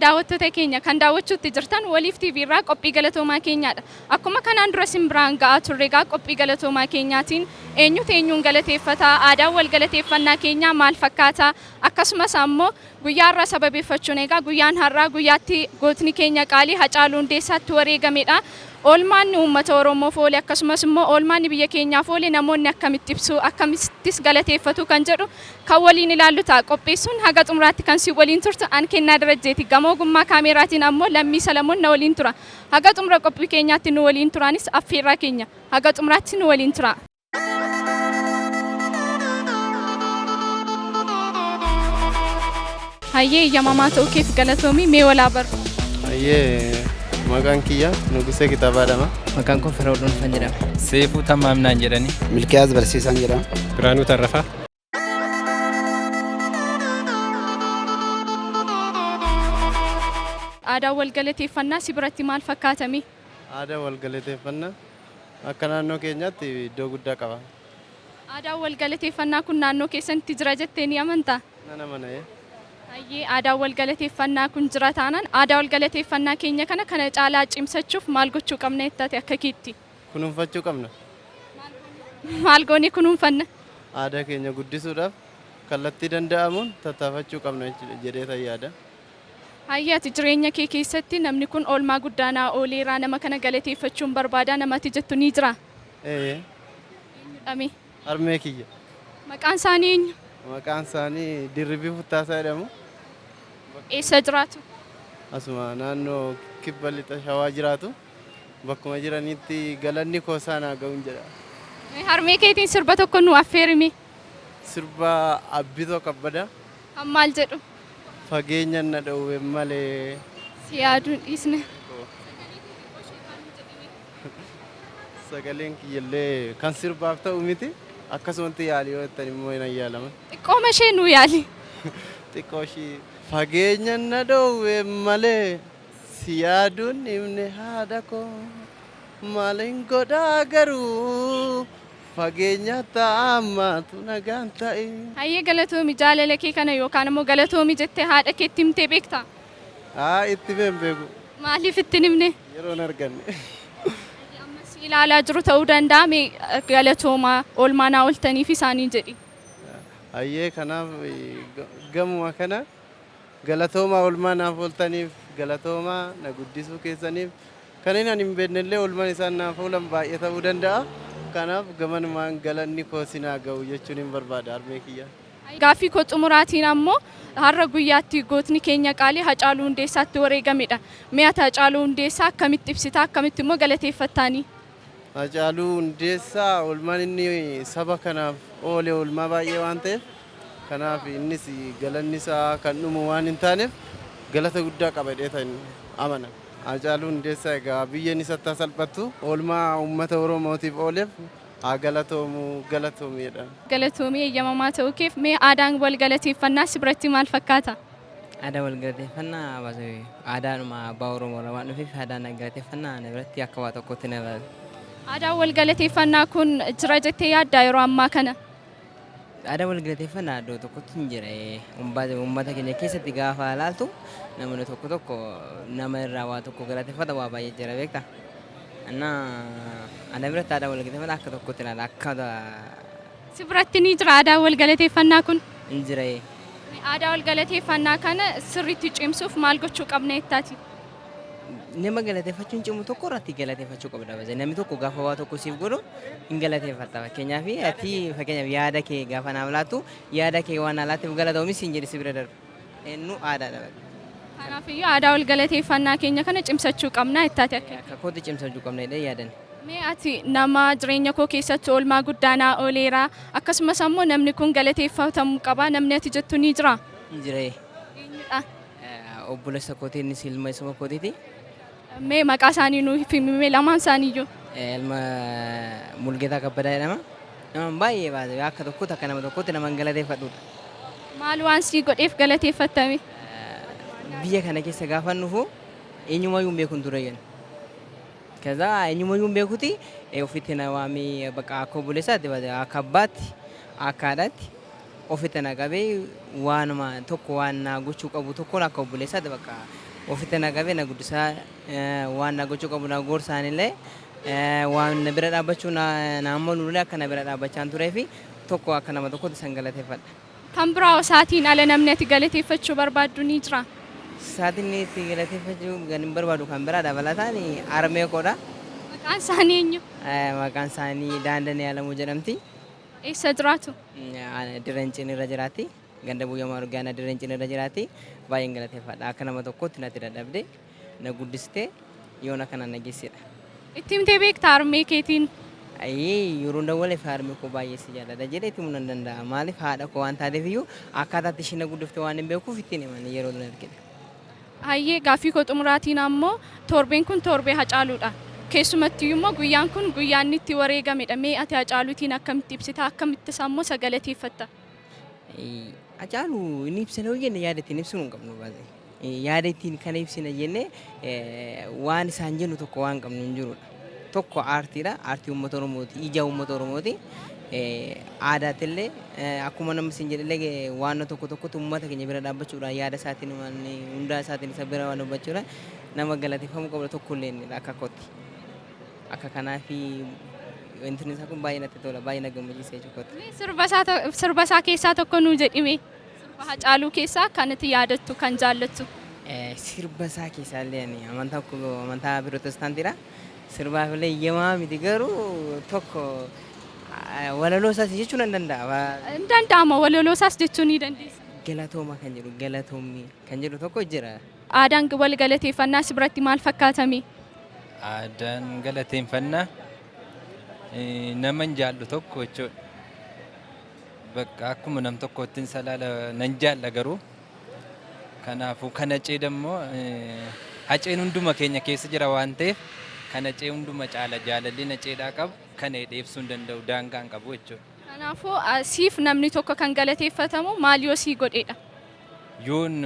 Daawwattoota keenya kan daawwachuutti jirtan Waliif TV irraa qophii galatoomaa keenyaadha. Akkuma kanaan dura isin biraan ga'aa turre egaa qophii galatoomaa keenyaatiin eenyutu eenyuun galateeffata, aadaan wal galateeffannaa keenyaa maal fakkaata, akkasumas ammoo guyyaa har'aa sababeeffachuun egaa guyyaan har'aa guyyaatti gootni keenya qaalii Hacaaluu Hundeessaatti wareegamedha. Oolmaanni uummata Oromoof oole akkasumas immoo oolmaanni biyya keenyaaf oole namoonni akkamitti ibsu, akkamittis galateeffatu kan jedhu kan waliin ilaallu ta'a. Qopheessuun haga xumuraatti kan si waliin turtu an Kennaa Darajjeeti. Gama ogummaa kaameeraatiin ammoo Lammii Salamoon na waliin tura. Haga xumura qophii keenyaatti nu waliin turaanis affeerraa keenya. Haga xumuraatti nu waliin turaa. Hayyee eeyyamamaa ta'uu keef galatoomi mee walaa barru. Hayyee maqaan kiyya Nugusee Kitaabaa jedhama. Maqaan koo Firoo Dhuunfaan jedhama. Seefuu Tammaam naan jedhani. Milkiyaas Barsiisaan jedhama. Biraanuu Tarrafaa. Aadaan wal galateeffannaa si biratti maal fakkaata mee? Aadaan wal galateeffannaa akka naannoo keenyaatti iddoo guddaa qaba. Aadaan wal galateeffannaa kun naannoo keessanitti jira jettee ni amantaa? Nan amana ee. Hayyee aadaan wal galateeffannaa kun jira taanaan aadaa wal galateeffannaa keenya kana kana caalaa cimsachuuf maal gochuu qabna jetta ati akka keetti? Kunuunfachuu qabna. Maal goonee kunuunfanna? Aadaa keenya guddisuudhaaf kallattii danda'amuun tattaafachuu qabna jedheetan yaada. Hayyee ati jireenya kee keessatti namni kun oolmaa guddaa naa ooleera nama kana galateeffachuun barbaada nama ati jettu ni jiraa? Ee. Eenyudha mee? Harmee kiyya. Maqaan isaanii eenyu? Maqaan isaanii Dirribii Futtaasaa jedhamu. Eessa jiraatu? Asuma naannoo kibba lixa shawaa jiraatu. Bakkuma jiranitti galanni koo isaan haa ga'uun jedha. Mee harmee keetiin sirba tokko nu affeeri mee. Sirba Abbitoo Kabbadaa. Kan maal jedhu? Fageenyan na dhowwe malee. Si yaaduu hin dhiisne. Sagaleen kiyyallee kan sirbaaf ta'u miti. Akkasumatti yaali yoo jettan immoo hin ayyaalaman. Xiqqooma ishee nuu yaali. Xiqqoo ishii. Fageenyan na dhowwe malee. Si yaaduun dhiifne haadha koo maalin godhaa garuu fageenya taa'ammaatu nagaan ta'i. Hayyee galatoomi jaalala kee kana yookaan immoo galatoomi jettee haadha keetti himtee beektaa? Haa itti himee hin beeku. Maaliif itti hin himne? Yeroo hin arganne. Hayyee amma si ilaalaa jiru ta'uu danda'a mee galatoomaa oolmaa naa ooltaniif isaaniin jedhi. Hayyee kanaaf gamuma kana Galatoomaa oolmaa naaf ooltaniif, galatoomaa na guddisuu keessaniif. Kanneen ani hin beeknellee oolmaan isaan naaf oolan baay'ee ta'uu danda'a. Kanaaf gamanumaan galanni koo sin haa ga'u jechuun hin barbaada harmee kiyya. Gaaffii koo xumuraatiin ammoo har'a guyyaatti gootni keenya qaalii Hacaaluu Hundeessaatti wareegamedha. Mee ati Hacaaluu Hundeessaa akkamitti ibsita, akkamitti immoo galateeffattaani? Hacaaluu Hundeessaa oolmaan inni saba kanaaf oole oolmaa baay'ee waan ta'eef Kanaaf innis galanni isaa kan dhumu waan hin taaneef galata guddaa qaba jedheetan amana. Haacaaluu Hundeessaa egaa biyyeen isatti haa salphattu. Oolmaa uummata Oromootiif ooleef haa galatoomu galatoomi jedhaan. Galatoomi eeyyamamaa ta'uu keef. Mee aadaan wal galateeffannaa si biratti maal fakkaata? Aadaan wal galateeffannaa aadaadhuma abbaa Oromoo irraa waan dhufeef aadaan galateeffannaa na biratti akka waa tokkotti na ilaala. Aadaan wal galateeffannaa kun jira jettee yaaddaa yeroo ammaa kana? Aadaan wal galateeffannaa iddoo tokkotti hin jira. Uummata keenya keessatti gaafa ilaaltu namni tokko tokko nama irraa waa tokko galateeffata waa baay'ee jira beekta. Innaa ana biratti aadaan wal galateeffannaa akka tokkotti ilaala akka Si biratti ni jira aadaan wal galateeffannaa kun? Hin jira. Aadaa wal galateeffannaa kana sirriitti cimsuuf maal gochuu qabna jettaati? Nama galateeffachuun cimu tokko irratti galateeffachuu qabda. Baze namni tokko gaafa waa tokko siif godhu hin galateeffatta. Fakkeenyaaf ati fakkeenyaaf yaada kee gaafa naaf laattu yaada kee waan naa laatteef galatoomi siin jedhe si bira darba. Innu aadaadha bakka. Kanaafiyyuu aadaa wal galateeffannaa keenya kana cimsachuu qabna jettaati akka. Akka kootti cimsachuu qabna jedhee yaadan. Mee ati nama jireenya koo keessatti oolmaa guddaa naa ooleera akkasumas ammoo namni kun galateeffatamuu qaba namni ati jettu ni jiraa? Hin jira. Eenyudha? Obboleessa kooti innis ilma isuma kootiiti. Mee maqaa isaanii nuuf himi mee lamaan isaaniiyyuu. Ilma Mulgeetaa Kabbadaa jedhama. Nama baay'ee baay'ee akka tokkotti akka nama tokkotti nama galateeffadhudha. Maal waan sii godheef galateeffattame? Biyya kana keessa gaafa dhufu eenyumayyuu hin beekun ture jenna. Kaza eenyumayyuu hin beekuti ofitti na waamee bakka akka obboleessaatti akka abbaatti akka haadhaatti ofitti na qabee waanuma tokko waan naa gochuu qabu tokkoon akka obboleessaatti bakka Ofitti na qabee na guddisaa, waan na gochuu qabu na gorsaan illee, waan na bira dhaabbachuu na malu illee akka na bira dhaabbachaa turee fi tokko akka nama tokkotti isaan galateeffadha. Kan biraa isaatiin ala namni ati galateeffachuu barbaaddu ni jira? Saatiin itti galateeffachuu kan hin barbaadu kan biraa dabalataan harmee koodha. Maqaan isaanii eenyu? Maqaan isaanii Daandanii Alamuu jedhamti. Eessa jiraatu? Dirreen irra jiraatti. Ganda Buyyaa Maargaanaa Dirreen irra jiraatti. Baay'een galateeffadha. Akka nama tokkotti natti dadhabde, na guddiste, yoona kana na geessedha. Itti himtee beektaa harmee keetiin? Ayyee, yeroo dawwaleef harmee koo baay'ee si jaalladha jedhee itti himuu nan danda'a. Maaliif, haadha koo waan taateef iyyuu akkaataatti isheen na guddifte waan hin beekuuf ittiin himan yeroo dura argine. Hayyee, gaaffii koo xumuraatiin ammoo torbeen kun torbee Hacaaluudha. Keessumattiyyuu immoo guyyaan kun guyyaa inni itti wareegamedha. Mee ati Hacaaluutiin akkamitti ibsita? Akkamittis ammoo isa galateeffatta? Hacaaluu inni ibsina yoo jenne yaada ittiin ibsinu hin qabnu baay'ee. Yaada ittiin kana ibsina jennee waan isaan jennu tokko waan qabnu hin jirudha. Tokko aartiidha. Aartii uummata Oromooti. Ija uummata Oromooti. Aadaatti illee akkuma namni isin jedhellee waan tokko tokkotti uummata keenya bira dhaabbachuudhaan yaada isaatiin waan hundaa isaatiin isa bira waan dhaabbachuudhaan nama galateeffamuu qabudha tokko illee inni akka kootti. Akka kanaafi wanti isaa kun baay'ee natti tola, baay'ee na gammachiisa jechuudha. Mee sirba isaa keessaa tokko nuu jedhime. Sirba Hacaaluu keessaa kan ati yaadattu, kan jaallattu. Sirba isaa keessaa illee ani amantaa amantaa Pirootestaantiidha. Sirbaaf illee yemmaa miti, garuu tokko walaloo isaas jechuu nan danda'a. Hin danda'ama, walaloo isaas jechuu ni dandeessa. Galatooma kan jedhu, galatoomni kan jedhu tokko jira. Aadaan wal galateeffannaa si biratti maal fakkaatame? Aadaan galateeffannaa nama hin jaallu tokko jechuudha. Bakka akkuma nam tokkotti salaala nan jaalla, garuu kanaafuu kan Hacee dammoo Haceen hunduma keenya keessa jira waan ta'eef kan Hacee hunduma caala. Jaalalli Haceedhaa qabu kana hidhee ibsuu hin danda'u, daangaa hin qabu jechuudha. Kanaafuu siif namni tokko kan galateeffatamu maal yoo sii godheedha? Yoon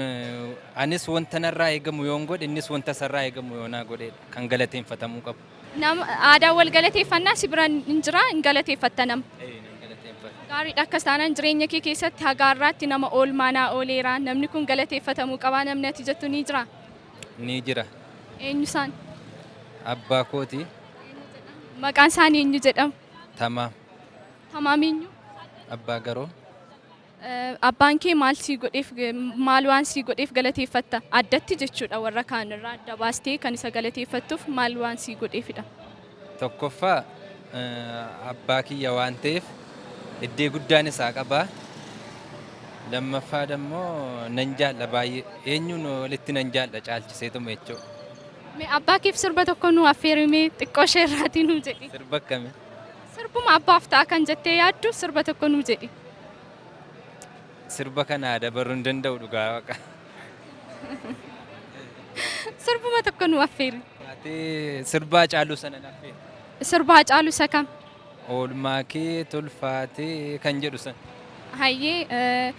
anis wanta narraa eegamu yoon godhe, innis wanta isarraa eegamu yoo naa godheedha kan galateeffatamuu qabu. Nama aadaa wal galateeffannaa si bira hin jira, hin galateeffatta nama? Ee, nan galateeffadha. Gaariidha. Akkas taanaan jireenya kee keessatti hagaarraatti nama oolmaa naa ooleera, namni kun galateeffatamuu qabaa namni ati jettu ni jira? Ni jira. Eenyu isaan? Abbaa kooti. Maqaan isaanii eenyu jedhamu? Tamaam. Tamaam eenyu? Abbaa Garoo. Abbaan kee maal sii godheef, maal waan sii godheef galateeffatta? Addatti jechuudha, warra kaanirraa adda baastee kan isa galateeffattuuf maal waan sii godheefidha? Tokkoffaa abbaa kiyya waan ta'eef iddee guddaan isaa qabaa. Lammaffaa immoo nan jaalla baay'ee, eenyuun walitti nan jaalla caalchiseetuma jechuudha. Mee abbaa keef sirba tokko nu affeerimee, xiqqoo ishee irraatii nu jedhi. Sirba akkamii? Sirbuma abbaaf ta'a kan jettee yaaddu sirba tokko nu jedhi. Sirba kana dabaruu hin danda'u, dhugaa waaqa. Sirbuma tokko nu affeeri. Ati sirbaa Hacaaluu sana affeeri. Sirba Hacaaluu isa kam? Oolmaa kee tolfaatee kan jedhu sana. Hayyee,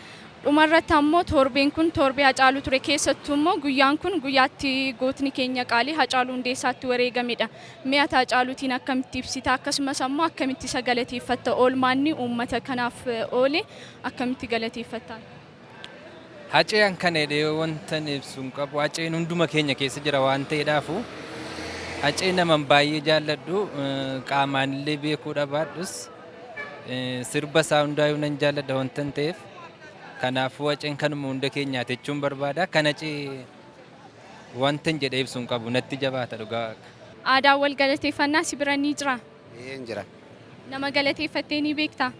dhumarratti ammoo torbeen kun torbee Hacaaluu ture, keessattuu immoo guyyaan kun guyyaatti gootni keenya qaalii Hacaaluu Hundeessaatti wareegamedha. Mee ati Hacaaluutiin akkamitti ibsita? Akkasumas ammoo akkamitti isa galateeffatta? Oolmaanni uummata kanaaf oole akkamitti galateeffatta? Haceen kana jedhee wanta ibsu hin qabu. Haceen hunduma keenya keessa jira waan ta'eedhaafu Hacee naman baay'ee jaalladhu, qaamaan illee beekuu dhabaadhus sirba isaa hundaayyuu nan jaalladha wanta hin ta'eef, kanaafuu Haceen kanuma hunda keenyaati jechuun barbaada. Kan Hacee wanta hin jedhee ibsu hin qabu, natti jabaata, dhugaa waaqa. Aadaan wal galateeffannaa si bira ni jira? Een jira. Nama galateeffattee ni beektaa?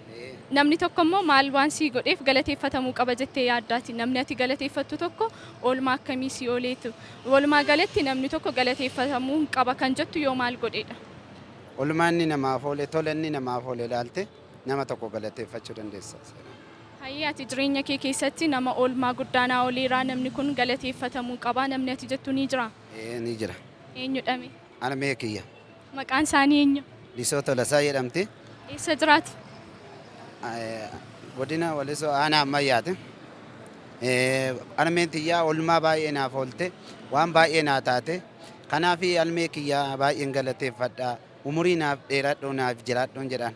Namni tokko immoo maal waan sii godheef galateeffatamuu qaba jettee yaaddaati? Namni ati galateeffattu tokko oolmaa akkamii sii ooleetu? Walumaa galatti namni tokko galateeffatamuu qaba kan jettu yoo maal godheedha? Oolmaa inni namaaf oole, tola inni namaaf oole ilaalte nama tokko galateeffachuu dandeessa. Hayyee, ati jireenya kee keessatti nama oolmaa guddaa naa ooleeraa, namni kun galateeffatamuu qaba namni ati jettu ni jira? Ee, ni jira. Eenyudhame? Harmee kiyya. Maqaan isaanii eenyu? Lisoo Tolasaa jedhamti. Eessa jiraatu? Godina Walisoo, aanaa Ammayyaati. Harmeen tiyyaa oolmaa baay'ee naaf oolte, waan baay'ee naa taate. Kanaaf harmee kiyyaa baay'een galateeffadha. Umurii naaf dheeradhu, naaf jiraadhuun jedhaan.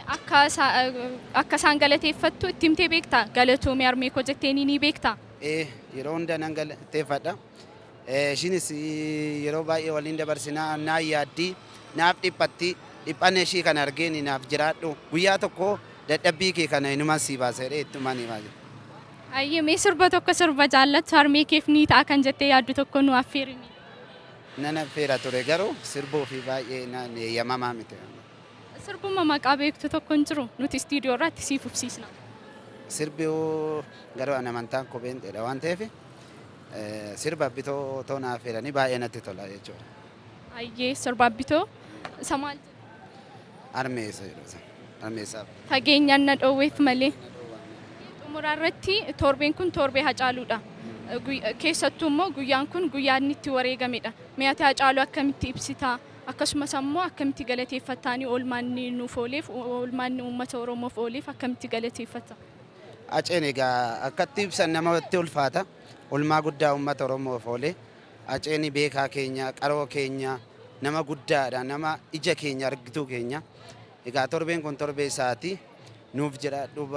Akka isaan galateeffattu itti himtee beektaa? Galatoomii harmee koo jetteeni ni beektaa? Ee, yeroo hunda nan galateeffadha. Ishiinis yeroo baay'ee waliin dabarsinaa naa yaaddi naaf dhiphatti dhiphanna ishii kana argeen naaf jiraadhu guyyaa tokko dadhabbii kee kana inuman sii baasa jedhee ittumaan himaa jira. Hayyee mee sirba tokko sirba jaallattu harmee keef ni ta'a kan jettee yaaddu tokko nu affeeri mee. Nan affeera ture garuu sirbuu fi baay'ee naan eeyyamamaa miti. Sirbuma maqaa beektu tokko hin jiru nuti istiidiyoo irratti siif fufsiisna. Sirbi garuu an amantaan koo pheenxeedha waan ta'eef sirba bitoo otoo naa affeeranii baay'ee natti tola jechuudha. Hayyee sirba bitoo isa maal jedhu? Harmeessa jedhu sana. Harmeessaaf. Fageenyaan na dhoowweef malee. Xumura irratti torbeen kun torbee Hacaaluudha. Keessattuu immoo guyyaan kun guyyaa inni itti wareegamedha. Mee ati Hacaaluu akkamitti ibsita? Akkasumas ammoo akkamitti galateeffattaanii oolmaan inni nuuf ooleef, oolmaan inni uummata Oromoof ooleef akkamitti galateeffatta? Haceen egaa akkatti ibsan namatti ulfaata. Oolmaa guddaa uummata Oromoof oole. Haceen beekaa keenya, qaroo keenya, nama guddaadha, nama ija keenya argituu keenya. Egaa torbeen kun torbee isaati. Nuuf jiraadhu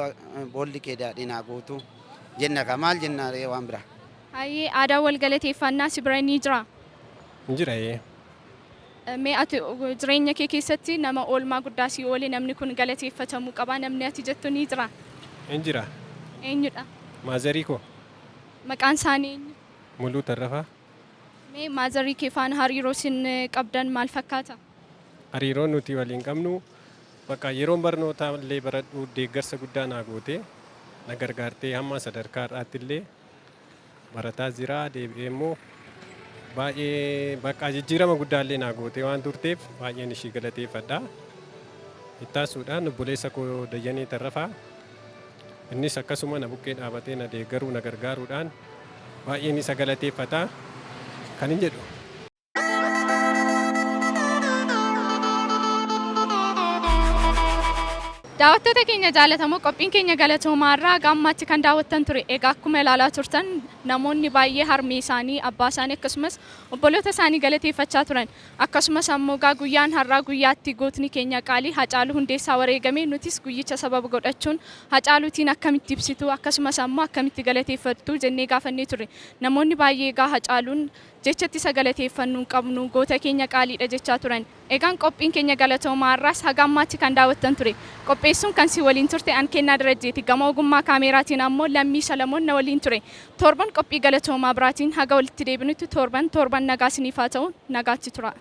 boolli kee daadhiin haa guutu. Jenna ka maal jenna ree waan biraa. Hayyee aadaa wal galateeffannaa si bira ni jira? Hin jira ee. Mee ati jireenya kee keessatti nama oolmaa guddaa sii oole namni kun galateeffatamuu qaba namni ati jettu ni jira? Hin jira. Eenyudha? Maazarii koo. Maqaan isaanii eenyu? Muluu Tarrafaa. Mee maazarii kee faana hariiroo isin qabdan maal fakkaata? Hariiroon nuti waliin qabnu bakka yeroon barnootaa illee baradhu deeggarsa guddaa naa goote na gargaartee hamma sadarkaa har'aatti illee barataa jira deebi'ee immoo baay'ee bakka jijjiirama guddaa illee naa goote waan turteef baay'een ishii galateeffadha. Ittaasuudhaan obboleessa koo Dayyanee Tarrafaa innis akkasuma na bukkee dhaabatee na deeggaruu na gargaaruudhaan baay'een isa galateeffata kan hin jedhu. Daawwattoota keenya jaalatamoo qophiin keenya galatoomaa irraa haga ammaatti kan daawwattan ture. Egaa akkuma ilaalaa turtan namoonni baay'ee harmee isaanii, abbaa isaanii akkasumas obboloota isaanii galateeffachaa turan. Akkasumas ammoo egaa guyyaan har'aa guyyaatti gootni keenya qaalii Hacaaluu Hundeessaa wareegame nutis guyyicha sababa godhachuun Hacaaluutiin akkamitti ibsitu akkasumas ammoo akkamitti galateeffattu jennee gaafannee turre. Namoonni baay'ee egaa Hacaaluun jecha itti isa galateeffannu hin qabnu goota keenya qaaliidha jechaa turan. Egaan qophiin keenya galatoomaa har'aas haga ammaatti kan daawwattan ture. Qopheessuun kan si waliin turte an Kennaa Darajjeeti. Gama ogummaa kaameeraatiin ammoo Lammii Salamoon na waliin ture. Torban qophii galatoomaa biraatiin haga walitti deebinutti torban torban nagaa isiniif haa ta'u nagaatti tura.